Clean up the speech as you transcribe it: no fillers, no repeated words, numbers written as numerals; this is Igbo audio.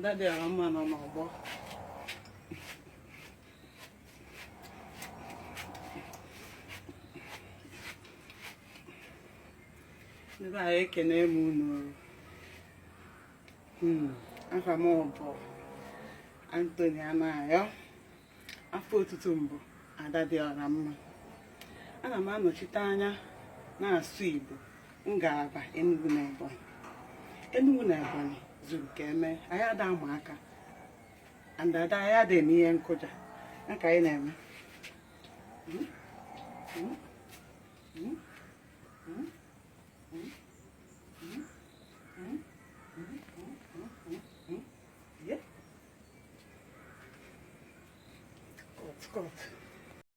Ada dị ọra mma nọ n'ọgbọ. Ndị be anyị, ekene m unu. Afa m bụ Anthony Anayo. Afa otutu m bụ Ada dị ọra mma. Ana m anọchite anya na-asụ Igbo ngalaba Enugu na Ebonyi. Enugu na Ebonyi zuru ka eme. Anyị ada ama aka and ada anyị ada eme ihe nkụja ya ka anyị na-eme. Yeah. Cut, cut.